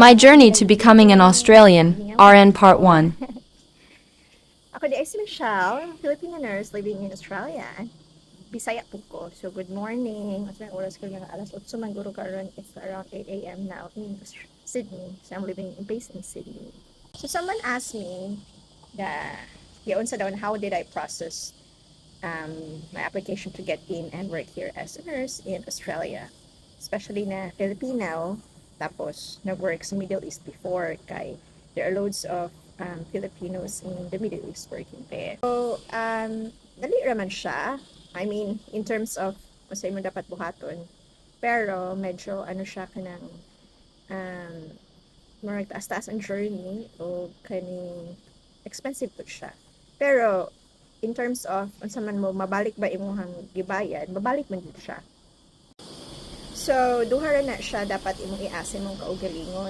My Journey to Becoming an Australian, RN Part 1. Ako diay si Michelle, Filipino nurse living in Australia. Bisaya pud ko. So good morning. Asa oras ko nga alas 8 man guro karon. It's around 8 a.m. now in Sydney. So I'm living based in Sydney. So someone asked me the giunsa daw how did I process my application to get in and work here as a nurse in Australia. Especially na Filipino, tapos nag-work sa Middle East before kay there are loads of Filipinos in the Middle East working there. So, dali raman siya. I mean, in terms of unsay mo dapat buhaton. Pero medyo ano siya kanang murag taas-taas ang journey o kaning expensive pud siya. Pero in terms of unsa man mo mabalik ba imong gibayad, mabalik man jud siya. So, duha ra na siya dapat imong i-ask imong kaugalingon.